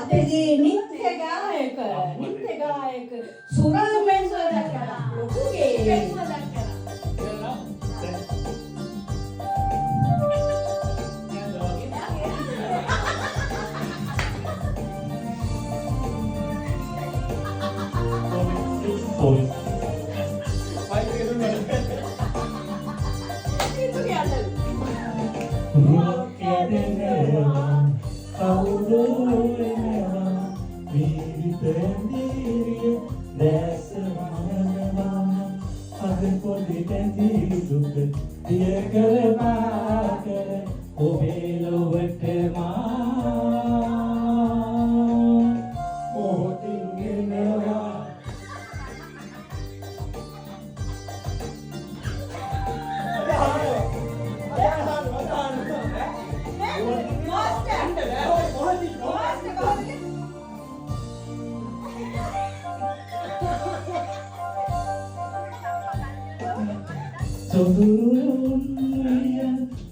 අපගේ නිත්‍ය ගායක, නිත්‍ය ගායක සුරාමෙන් ලොකුගේ. ඔබේ ලොවට මා මොහොතින් එනවා. සොඳුරු විය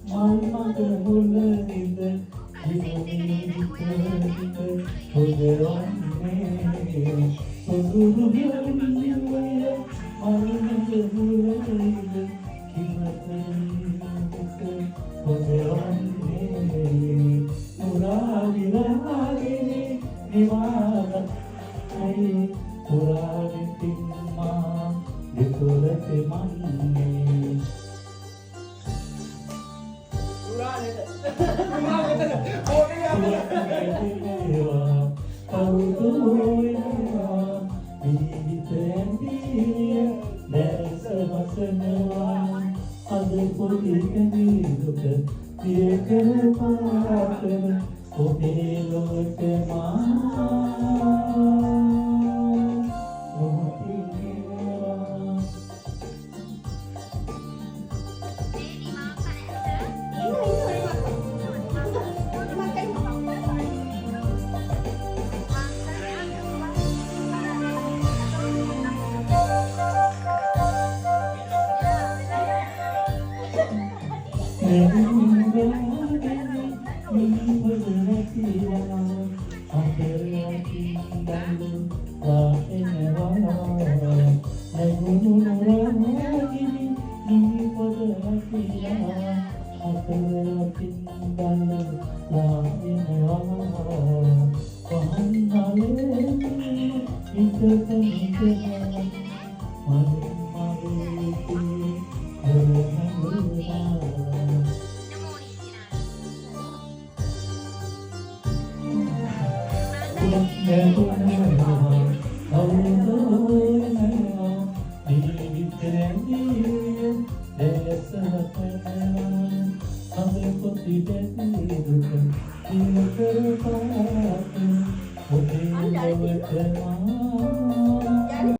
මල් මඟ මුල නිද හිමී හිත හිත හොදවන්නේ. සොඳුරු විය මල් මඟ මුල නිද හිමත හිත හොදවන්නේ. පුරා විරාගිනි නිවාගතයි පුරා වෙතින් මා දෙතොරට මන්නේ. අද පොඩි කැඳි දුක පිය කර පාතර ඔබේ ලොවට මා මොහොතින් එනවා.